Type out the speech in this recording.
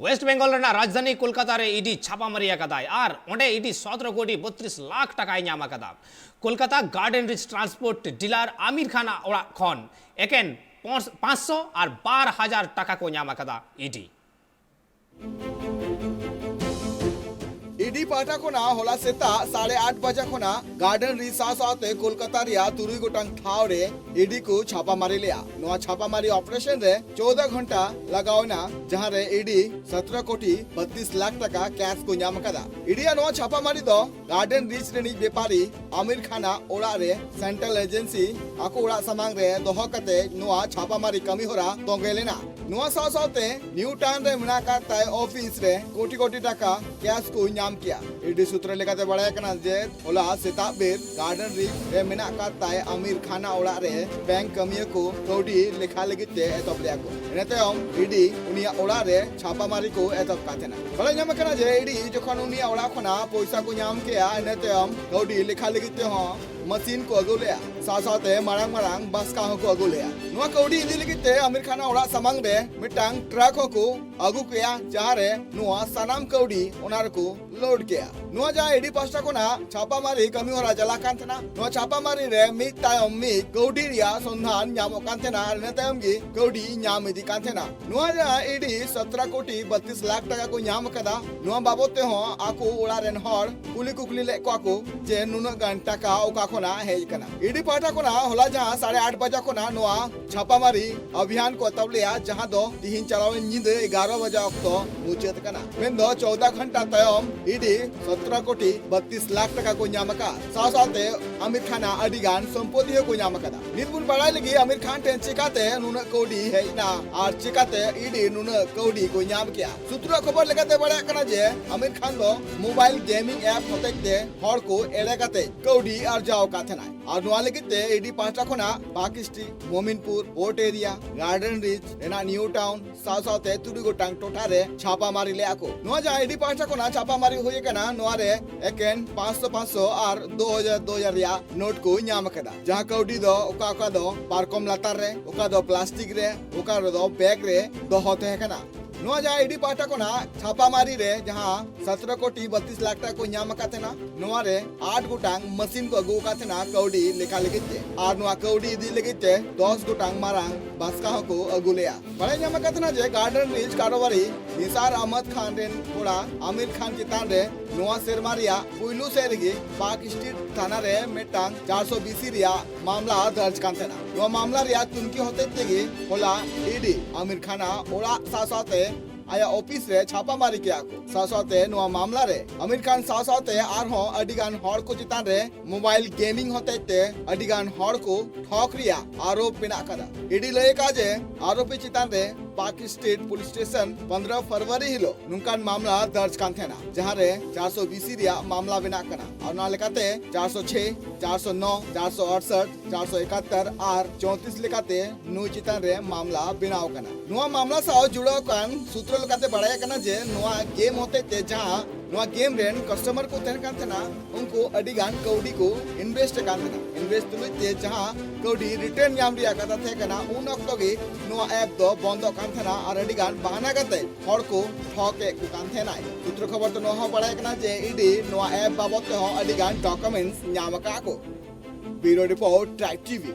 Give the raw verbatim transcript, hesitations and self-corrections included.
West Bengal ᱨᱮᱱᱟᱜ ᱨᱟᱡᱽᱫᱷᱟᱱᱤ ᱠᱳᱞᱠᱟᱛᱟ ᱨᱮ ID ᱪᱷᱟᱯᱟᱢᱟᱨᱤ ᱟᱠᱟᱫᱟᱭ ᱟᱨ ᱚᱸᱰᱮ ᱤᱰᱤ ᱥᱚᱛᱨᱚ ᱠᱳᱴᱤ ᱵᱚᱛᱨᱤᱥ ᱞᱟᱠᱷ ᱴᱟᱠᱟᱭ ᱧᱟᱢ ᱟᱠᱟᱫᱟ᱾ ᱠᱳᱞᱠᱟᱛᱟ ᱜᱟᱨᱰᱮᱱ ᱨᱤᱡᱽ ᱴᱨᱟᱱᱥᱯᱳᱨᱴ ᱰᱤᱞᱟᱨ ᱟᱢᱤᱨ ᱠᱷᱟᱱᱟᱜ ᱚᱲᱟᱜ ᱠᱷᱚᱱ ᱮᱠᱮᱱ ᱯᱟᱸᱪᱥᱚ ᱟᱨ ᱵᱟᱨ ᱦᱟᱡᱟᱨ ᱴᱟᱠᱟ ᱠᱚ ᱧᱟᱢ ᱟᱠᱟᱫᱟ ᱤᱰᱤ᱾ ᱤᱰᱤ ᱯᱟᱦᱴᱟ ᱠᱷᱚᱱᱟᱜ ᱦᱚᱞᱟ ᱥᱮᱛᱟᱜ ᱥᱟᱲᱮ ᱟᱴ ᱵᱟᱡᱟ ᱠᱷᱚᱱᱟᱜ ᱜᱟᱨᱰᱮᱱ ᱨᱤᱡᱽ ᱥᱟᱶ ᱥᱟᱶᱛᱮ ᱠᱳᱞᱠᱟᱛᱟ ᱨᱮᱭᱟᱜ ᱛᱩᱨᱩᱭ ᱜᱚᱴᱟᱝ ᱴᱷᱟᱶ ᱨᱮ ᱤᱰᱤ ᱠᱚ ᱪᱷᱟᱯᱟᱢᱟᱨᱤ ᱞᱮᱫᱼᱟ᱾ ᱱᱚᱣᱟ ᱪᱷᱟᱯᱟᱢᱟᱨᱤ ᱚᱯᱟᱨᱮᱥᱚᱱ ᱨᱮ ᱪᱳᱣᱫᱟ ᱜᱷᱚᱱᱴᱟ ᱞᱟᱜᱟᱣ ᱮᱱᱟ, ᱡᱟᱦᱟᱸ ᱨᱮ ᱤᱰᱤ ᱥᱚᱛᱨᱚ ᱠᱳᱴᱤ ᱵᱟᱛᱤᱥ ᱞᱟᱠᱷ ᱴᱟᱠᱟ ᱠᱮᱥ ᱠᱚ ᱧᱟᱢ ᱟᱠᱟᱫᱟ᱾ ᱤᱰᱤᱭᱟᱜ ᱱᱚᱣᱟ ᱪᱷᱟᱯᱟᱢᱟᱨᱤ ᱫᱚ ᱜᱟᱨᱰᱮᱱ ᱨᱤᱡᱽ ᱨᱤᱱᱤᱡ ᱵᱮᱯᱟᱨᱤ ᱟᱢᱤᱨ ᱠᱷᱟᱱᱟᱜ ᱚᱲᱟᱜ ᱨᱮ ᱥᱮᱱᱴᱨᱟᱞ ᱮᱡᱮᱱᱥᱤ ᱟᱠᱚ ᱚᱲᱟᱜ ᱥᱟᱢᱟᱝ ᱨᱮ ᱫᱚᱦᱚ ᱠᱟᱛᱮ ᱱᱚᱣᱟ ᱪᱷᱟᱯᱟᱢᱟᱨᱤ ᱠᱟᱹᱢᱤ ᱦᱚᱨᱟ ᱛᱚᱸᱜᱮ ᱞᱮᱱᱟ᱾ ᱱᱚᱣᱟ ᱥᱟᱶ ᱥᱟᱶᱛᱮ ᱱᱤᱭᱩ ᱴᱟᱣᱩᱱ ᱨᱮ ᱢᱮᱱᱟᱜ ᱟᱠᱟᱫ ᱛᱟᱭ ᱚᱯᱷᱤᱥ ᱨᱮ ᱠᱳᱴᱤ ᱠᱳᱴᱤ ᱴᱟᱠᱟ ᱠᱮᱥ ᱠᱚ ᱧᱟᱢ ᱠᱮᱭᱟ᱾ ᱤᱰᱤ ᱥᱩᱛᱨᱚ ᱞᱮᱠᱟᱛᱮ ᱵᱟᱲᱟᱭ ᱠᱟᱱᱟ ᱡᱮ ᱦᱚᱞᱟ ᱥᱮᱛᱟᱜ ᱵᱮᱨ ᱜᱟᱨᱰᱮᱱ ᱨᱤᱡᱽ ᱨᱮ ᱢᱮᱱᱟᱜ ᱟᱠᱟᱫ ᱛᱟᱭ ᱟᱢᱤᱨ ᱠᱷᱟᱱᱟᱜ ᱚᱲᱟᱜ ᱨᱮ ᱵᱮᱝᱠ ᱠᱟᱹᱢᱤᱭᱟᱹ ᱠᱚ ᱠᱟᱹᱣᱰᱤ ᱞᱮᱠᱷᱟ ᱞᱟᱹᱜᱤᱫ ᱛᱮ ᱮᱛᱚᱦᱚᱵ ᱞᱮᱫᱟ ᱠᱚ᱾ ᱤᱱᱟᱹ ᱛᱟᱭᱚᱢ ᱤᱰᱤ ᱩᱱᱤᱭᱟᱜ ᱚᱲᱟᱜ ᱨᱮ ᱪᱷᱟᱯᱟᱢᱟᱨᱤ ᱠᱚ ᱮᱛᱚᱦᱚᱵ ᱠᱟᱫ ᱛᱟᱦᱮᱱᱟ᱾ ᱵᱟᱲᱟᱭ ᱧᱟᱢ ᱟᱠᱟᱱᱟ ᱡᱮ ᱤᱰᱤ ᱡᱚᱠᱷᱚᱱ ᱩᱱᱤᱭᱟᱜ ᱚᱲᱟᱜ ᱠᱷᱚᱱᱟᱜ ᱯᱚᱭᱥᱟ ᱠᱚ ᱧᱟᱢ ᱠᱮᱜᱼᱟ, ᱤᱱᱟᱹ ᱛᱟᱭᱚᱢ ᱠᱟᱹᱣᱰᱤ ᱞᱮᱠᱷᱟ ᱞᱟᱹᱜᱤᱫ ᱛᱮᱦᱚᱸ ᱢᱟᱥᱤᱱ ᱠᱚ ᱟᱹᱜᱩ ᱞᱮᱜᱼᱟ, ᱥᱟᱶ ᱥᱟᱶᱛᱮ ᱢᱟᱨᱟᱝ ᱢᱟᱨᱟᱝ ᱵᱟᱥᱠᱟ ᱦᱚᱸᱠᱚ ᱟᱹᱜᱩ ᱞᱮᱜᱼᱟ᱾ ᱱᱚᱣᱟ ᱠᱟᱹᱣᱰᱤ ᱤᱫᱤ ᱞᱟᱹᱜᱤᱫ ᱛᱮ ᱟᱢᱤᱨ ᱠᱷᱟᱱᱟᱜ ᱚᱲᱟᱜ ᱥᱟᱢᱟᱝ ᱨᱮ ᱢᱤᱫᱴᱟᱝ ᱴᱨᱟᱠ ᱦᱚᱸᱠᱚ ᱟᱹᱜᱩ ᱠᱮᱜᱼᱟ, ᱡᱟᱦᱟᱸ ᱨᱮ ᱱᱚᱣᱟ ᱥᱟᱱᱟᱢ ᱠᱟᱹᱣᱰᱤ ᱚᱱᱟ ᱨᱮᱠᱚ ᱞᱳᱰ ᱠᱮᱜᱼᱟ᱾ ᱱᱚᱣᱟ ᱡᱟᱦᱟᱸ ᱤᱰᱤ ᱯᱟᱦᱴᱟ ᱠᱷᱚᱱᱟᱜ ᱪᱷᱟᱯᱟᱢᱟᱨᱤ ᱠᱟᱹᱢᱤ ᱦᱚᱨᱟ ᱪᱟᱞᱟᱜ ᱠᱟᱱ ᱛᱟᱦᱮᱱᱟ᱾ ᱱᱚᱣᱟ ᱪᱷᱟᱯᱟᱢᱟᱨᱤ ᱨᱮ ᱢᱤᱫ ᱛᱟᱭᱚᱢ ᱢᱤᱫ ᱠᱟᱹᱣᱰᱤ ᱨᱮᱭᱟᱜ ᱥᱚᱱᱫᱷᱟᱱ ᱧᱟᱢᱚᱜ ᱠᱟᱱ ᱛᱟᱦᱮᱱᱟ ᱟᱨ ᱤᱱᱟᱹ ᱛᱟᱭᱚᱢ ᱜᱮ ᱠᱟᱹᱣᱰᱤ ᱧᱟᱢ ᱤᱫᱤᱜ ᱠᱟᱱ ᱛᱟᱦᱮᱱᱟ᱾ ᱱᱚᱣᱟ ᱨᱮᱭᱟᱜ ᱤᱰᱤ ᱥᱚᱛᱨᱚ ᱠᱳᱴᱤ ᱵᱟᱛᱤᱥ ᱞᱟᱠᱷ ᱴᱟᱠᱟ ᱠᱚ ᱧᱟᱢ ᱟᱠᱟᱫᱟ᱾ ᱱᱚᱣᱟ ᱵᱟᱵᱚᱫ ᱛᱮᱦᱚᱸ ᱟᱠᱚ ᱚᱲᱟᱜ ᱨᱮᱱ ᱦᱚᱲ ᱠᱩᱞᱤ ᱠᱩᱠᱞᱤ ᱞᱮᱫ ᱠᱚᱣᱟ ᱠᱚ ᱡᱮ ᱱᱩᱱᱟᱹᱜ ᱜᱟᱱ ᱴᱟᱠᱟ ᱚᱠᱟ ᱠᱷᱚᱱᱟᱜ ᱦᱮᱡ ᱟᱠᱟᱱᱟ᱾ ᱤᱰᱤ ᱯᱟᱦᱴᱟ ᱠᱷᱚᱱᱟᱜ ᱦᱚᱞᱟ ᱡᱟᱦᱟᱸ ᱥᱟᱲᱮ ᱟᱴ ᱵᱟᱡᱟ ᱠᱷᱚᱱᱟᱜ ᱱᱚᱣᱟ ᱪᱷᱟᱯᱟᱢᱟᱨᱤ ᱚᱵᱷᱤᱭᱟᱱ ᱠᱚ ᱮᱛᱚᱦᱚᱵ ᱞᱮᱫᱼᱟ, ᱡᱟᱦᱟᱸ ᱫᱚ ᱛᱤᱦᱤᱧ ᱪᱟᱞᱟᱣᱮᱱ ᱧᱤᱫᱟᱹ ᱮᱜᱟᱨᱚ ᱵᱟᱡᱟ ᱚᱠᱛᱚ ᱢᱩᱪᱟᱹᱫ ᱟᱠᱟᱱᱟ᱾ ᱢᱮᱱᱫᱚ ᱪᱳᱣᱫᱟ ᱜᱷᱚᱱᱴᱟ ᱛᱟᱭᱚᱢ ᱤᱰᱤ ᱥᱚᱛᱨᱚ ᱠᱳᱴᱤ ᱵᱟᱛᱤᱥ ᱞᱟᱠᱷ ᱴᱟᱠᱟ ᱠᱚ ᱧᱟᱢ ᱟᱠᱟᱫ᱾ ᱥᱟᱶ ᱥᱟᱶᱛᱮ ᱟᱢᱤᱨ ᱠᱷᱟᱱᱟᱜ ᱟᱹᱰᱤ ᱜᱟᱱ ᱥᱚᱢᱯᱚᱛᱤ ᱦᱚᱸᱠᱚ ᱧᱟᱢ ᱟᱠᱟᱫᱟ᱾ ᱱᱤᱛ ᱵᱚᱱ ᱵᱟᱲᱟᱭ ᱞᱟᱹᱜᱤᱫ ᱟᱢᱤᱨ ᱠᱷᱟᱱ ᱴᱷᱮᱱ ᱪᱤᱠᱟᱛᱮ ᱱᱩᱱᱟᱹᱜ ᱠᱟᱹᱣᱰᱤ ᱦᱮᱡ ᱮᱱᱟ ᱟᱨ ᱪᱤᱠᱟᱛᱮ ᱤᱰᱤ ᱱᱩᱱᱟᱹᱜ ᱠᱟᱹᱣᱰᱤ ᱠᱚ ᱧᱟᱢ ᱠᱮᱜᱼᱟ᱾ ᱥᱩᱛᱨᱚ ᱠᱷᱚᱵᱚᱨ ᱞᱮᱠᱟᱛᱮ ᱵᱟᱲᱟᱭᱚᱜ ᱠᱟᱱᱟ ᱡᱮ ᱟᱢᱤᱨ ᱠᱷᱟᱱ ᱫᱚ ᱢᱳᱵᱟᱭᱤᱞ ᱜᱮᱢᱤᱝ ᱮᱯ ᱦᱚᱛᱮᱡ ᱛᱮ ᱦᱚᱲ ᱠᱚ ᱮᱲᱮ ᱠᱟᱛᱮ ᱠᱟᱹᱣᱰᱤ ᱟᱨᱡᱟᱣ ᱟᱠᱟᱫ ᱛᱟᱦᱮᱱᱟᱭ᱾ ᱟᱨ ᱱᱚᱣᱟ ᱞᱟᱹᱜᱤᱫ ᱛᱮ ᱤᱰᱤ ᱯᱟᱦᱴᱟ ᱠᱷᱚᱱᱟᱜ Park Street, Mominpur, port area, Garden Reach ᱨᱮᱱᱟᱜ ᱱᱤᱭᱩ ᱴᱟᱣᱩᱱ ᱥᱟᱶ ᱥᱟᱶᱛᱮ ᱛᱩᱨᱩᱭ ᱜᱚᱴᱟᱝ ᱴᱚᱴᱷᱟ ᱨᱮ ᱪᱷᱟᱯᱟ ᱢᱟᱨᱤ ᱞᱮᱫᱼᱟ ᱠᱚ᱾ ᱱᱚᱣᱟ ᱡᱟᱦᱟᱸ ᱤᱰᱤ ᱯᱟᱦᱴᱟ ᱠᱷᱚᱱᱟᱜ ᱪᱷᱟᱯᱟ ᱢᱟᱨᱤ ᱦᱩᱭ ᱟᱠᱟᱱᱟ, ᱱᱚᱣᱟ ᱨᱮ ᱮᱠᱮᱱ ᱯᱟᱸᱪᱥᱚ ᱯᱟᱸᱪᱥᱚ ᱟᱨ ᱫᱩ ᱦᱟᱡᱟᱨ ᱫᱩ ᱦᱟᱡᱟᱨ ᱨᱮᱭᱟᱜ ᱱᱳᱴ ᱠᱚ ᱧᱟᱢ ᱟᱠᱟᱫᱟ, ᱡᱟᱦᱟᱸ ᱠᱟᱹᱣᱰᱤ ᱫᱚ ᱚᱠᱟ ᱚᱠᱟ ᱫᱚ ᱯᱟᱨᱠᱚᱢ ᱞᱟᱛᱟᱨ ᱨᱮ, ᱚᱠᱟ ᱫᱚ ᱯᱞᱟᱥᱴᱤᱠ ᱨᱮ, ᱚᱠᱟ ᱨᱮᱫᱚ ᱵᱮᱜᱽ ᱨᱮ ᱫᱚᱦᱚ ᱛᱟᱦᱮᱸ ᱠᱟᱱᱟ᱾ ᱱᱚᱣᱟ ᱡᱟᱦᱟᱸ ᱤᱰᱤ ᱯᱟᱦᱴᱟ ᱠᱷᱚᱱᱟᱜ ᱪᱷᱟᱯᱟᱢᱟᱨᱤ ᱨᱮ ᱡᱟᱦᱟᱸ ᱥᱚᱛᱨᱚ ᱠᱳᱴᱤ ᱵᱟᱛᱤᱥ ᱞᱟᱠᱷ ᱴᱟᱠᱟ ᱠᱚ ᱧᱟᱢ ᱟᱠᱟᱫ ᱛᱟᱦᱮᱱᱟ, ᱱᱚᱣᱟ ᱨᱮ ᱟᱴ ᱜᱚᱴᱟᱝ ᱢᱟᱥᱤᱱ ᱠᱚ ᱟᱹᱜᱩ ᱟᱠᱟᱫ ᱛᱟᱦᱮᱱᱟ ᱠᱟᱹᱣᱰᱤ ᱞᱮᱠᱷᱟ ᱞᱟᱹᱜᱤᱫ ᱛᱮ᱾ ᱟᱨ ᱱᱚᱣᱟ ᱠᱟᱹᱣᱰᱤ ᱤᱫᱤ ᱞᱟᱹᱜᱤᱫ ᱛᱮ ᱫᱚᱥ ᱜᱚᱴᱟᱝ ᱢᱟᱨᱟᱝ ᱵᱟᱥᱠᱟ ᱦᱚᱸᱠᱚ ᱟᱹᱜᱩ ᱞᱮᱫᱼᱟ᱾ ᱵᱟᱲᱟᱭ ᱧᱟᱢ ᱟᱠᱟᱫ ᱛᱟᱦᱮᱱᱟ ᱡᱮ ᱜᱟᱨᱰᱮᱱ ᱨᱤᱪ ᱠᱟᱨᱚᱵᱟᱨᱤ ᱱᱤᱥᱟᱨ ᱟᱦᱢᱚᱫ ᱠᱷᱟᱱ ᱨᱮᱱ ᱠᱚᱲᱟ ᱟᱢᱤᱨ ᱠᱷᱟᱱ ᱪᱮᱛᱟᱱ ᱨᱮ ᱱᱚᱣᱟ ᱥᱮᱨᱢᱟ ᱨᱮᱭᱟᱜ ᱯᱩᱭᱞᱩ ᱥᱮᱫ ᱨᱮᱜᱮ ᱯᱟᱨᱠ ᱥᱴᱨᱤᱴ ᱛᱷᱟᱱᱟ ᱨᱮ ᱢᱤᱫᱴᱟᱝ ᱪᱟᱨᱥᱚ ᱵᱤᱥᱤ ᱨᱮᱭᱟᱜ ᱢᱟᱢᱞᱟ ᱫᱟᱨᱡ ᱠᱟᱱ ᱛᱟᱦᱮᱱᱟ᱾ ᱱᱚᱣᱟ ᱢᱟᱢᱞᱟ ᱨᱮᱭᱟᱜ ᱛᱩᱱᱠᱷᱤ ᱦᱚᱛᱮᱡ ᱛᱮᱜᱮ ᱦᱚᱞᱟ ᱤᱰᱤ ᱟᱢᱤᱨ ᱠᱷᱟᱱᱟᱜ ᱚᱲᱟᱜ ᱥᱟᱶ ᱥᱟᱶᱛᱮ ᱟᱭᱟᱜ ᱚᱯᱷᱤᱥ ᱨᱮ ᱪᱷᱟᱯᱟ ᱢᱟᱨᱤ ᱠᱮᱫᱼᱟ ᱠᱚ᱾ ᱥᱟᱶ ᱥᱟᱶᱛᱮ ᱱᱚᱣᱟ ᱢᱟᱢᱞᱟ ᱨᱮ ᱟᱢᱤᱨ ᱠᱷᱟᱱ ᱥᱟᱶ ᱥᱟᱶᱛᱮ ᱟᱨᱦᱚᱸ ᱟᱹᱰᱤ ᱜᱟᱱ ᱦᱚᱲ ᱠᱚ ᱪᱮᱛᱟᱱ ᱨᱮ ᱢᱳᱵᱟᱭᱤᱞ ᱜᱮᱢᱤᱝ ᱦᱚᱛᱮᱡ ᱛᱮ ᱟᱹᱰᱤ ᱜᱟᱱ ᱦᱚᱲ ᱠᱚ ᱴᱷᱚᱠ ᱨᱮᱭᱟᱜ ᱟᱨᱳᱯ ᱢᱮᱱᱟᱜ ᱟᱠᱟᱫᱟ᱾ ᱤᱰᱤ ᱞᱟᱹᱭ ᱟᱠᱟᱫ ᱡᱮ ᱟᱨᱳᱯᱤ ᱪᱮᱛᱟᱱ ᱨᱮ ᱯᱟᱨᱠ ᱥᱴᱨᱤᱴ ᱯᱩᱞᱤᱥ ᱥᱴᱮᱥᱚᱱ ᱯᱚᱱᱫᱽᱨᱚ ᱯᱷᱮᱵᱽᱨᱩᱣᱟᱨᱤ ᱦᱤᱞᱳᱜ ᱱᱚᱝᱠᱟᱱ ᱢᱟᱢᱞᱟ ᱫᱟᱨᱡ ᱠᱟᱱ ᱛᱟᱦᱮᱱᱟ, ᱡᱟᱦᱟᱸ ᱨᱮ ᱪᱟᱨᱥᱚ ᱵᱤᱥᱤ ᱨᱮᱭᱟᱜ ᱢᱟᱢᱞᱟ ᱵᱮᱱᱟᱜ ᱠᱟᱱᱟ᱾ ᱟᱨ ᱚᱱᱟ ᱞᱮᱠᱟᱛᱮ ᱪᱟᱨᱥᱚ ᱪᱷᱮ, ᱪᱟᱨᱥᱚ ᱱᱚ, ᱪᱟᱨᱥᱚ ᱟᱴᱥᱚᱴ, ᱪᱟᱨᱥᱚ ᱮᱠᱟᱛᱛᱚᱨ ᱟᱨ ᱪᱳᱭᱛᱨᱤᱥ ᱞᱮᱠᱟᱛᱮ ᱱᱩᱭ ᱪᱮᱛᱟᱱ ᱨᱮ ᱢᱟᱢᱞᱟ ᱵᱮᱱᱟᱣ ᱠᱟᱱᱟ᱾ ᱱᱚᱣᱟ ᱢᱟᱢᱞᱟ ᱥᱟᱶ ᱡᱩᱲᱟᱹᱣ ᱠᱟᱱ ᱥᱩᱛᱨᱚ ᱞᱮᱠᱟᱛᱮ ᱵᱟᱲᱟᱭ ᱠᱟᱱᱟ ᱡᱮ ᱱᱚᱣᱟ ᱜᱮᱢ ᱦᱚᱛᱮᱡ ᱛᱮ ᱡᱟᱦᱟᱸ ᱱᱚᱣᱟ ᱜᱮᱢ ᱨᱮᱱ ᱠᱟᱥᱴᱚᱢᱟᱨ ᱠᱚ ᱛᱟᱦᱮᱱ ᱠᱟᱱ ᱛᱟᱦᱮᱱᱟ, ᱩᱱᱠᱩ ᱟᱹᱰᱤ ᱜᱟᱱ ᱠᱟᱹᱣᱰᱤ ᱠᱚ ᱤᱱᱵᱷᱮᱥᱴ ᱠᱟᱱ ᱛᱟᱦᱮᱱᱟ᱾ ᱤᱱᱵᱷᱮᱥᱴ ᱛᱩᱞᱩᱡ ᱛᱮ ᱡᱟᱦᱟᱸ ᱠᱟᱹᱣᱰᱤ ᱨᱤᱴᱟᱨᱱ ᱧᱟᱢ ᱨᱮᱭᱟᱜ ᱠᱟᱛᱷᱟ ᱛᱟᱦᱮᱸ ᱠᱟᱱᱟ, ᱩᱱ ᱚᱠᱛᱚ ᱜᱮ ᱱᱚᱣᱟ ᱮᱯ ᱫᱚ ᱵᱚᱱᱫᱚᱜ ᱠᱟᱱ ᱛᱟᱦᱮᱱᱟ ᱟᱨ ᱟᱹᱰᱤ ᱜᱟᱱ ᱵᱟᱦᱟᱱᱟ ᱠᱟᱛᱮ ᱦᱚᱲ ᱠᱚ ᱴᱷᱚᱠ ᱮᱫ ᱠᱚ ᱠᱟᱱ ᱛᱟᱦᱮᱱᱟ᱾ ᱥᱩᱛᱨᱚ ᱠᱷᱚᱵᱚᱨ ᱛᱮ ᱱᱚᱣᱟ ᱦᱚᱸ ᱵᱟᱲᱟᱭ ᱠᱟᱱᱟ ᱡᱮ ᱤᱰᱤ ᱱᱚᱣᱟ ᱮᱯ ᱵᱟᱵᱚᱫ ᱛᱮᱦᱚᱸ ᱟᱹᱰᱤ ᱜᱟᱱ ᱰᱚᱠᱩᱢᱮᱱᱴᱥ ᱧᱟᱢ ᱟᱠᱟᱫ ᱠᱚ᱾ ᱵᱤᱭᱩᱨᱳ ᱨᱤᱯᱳᱨᱴ, ᱴᱨᱟᱭᱤᱵᱽ ᱴᱤᱵᱷᱤ᱾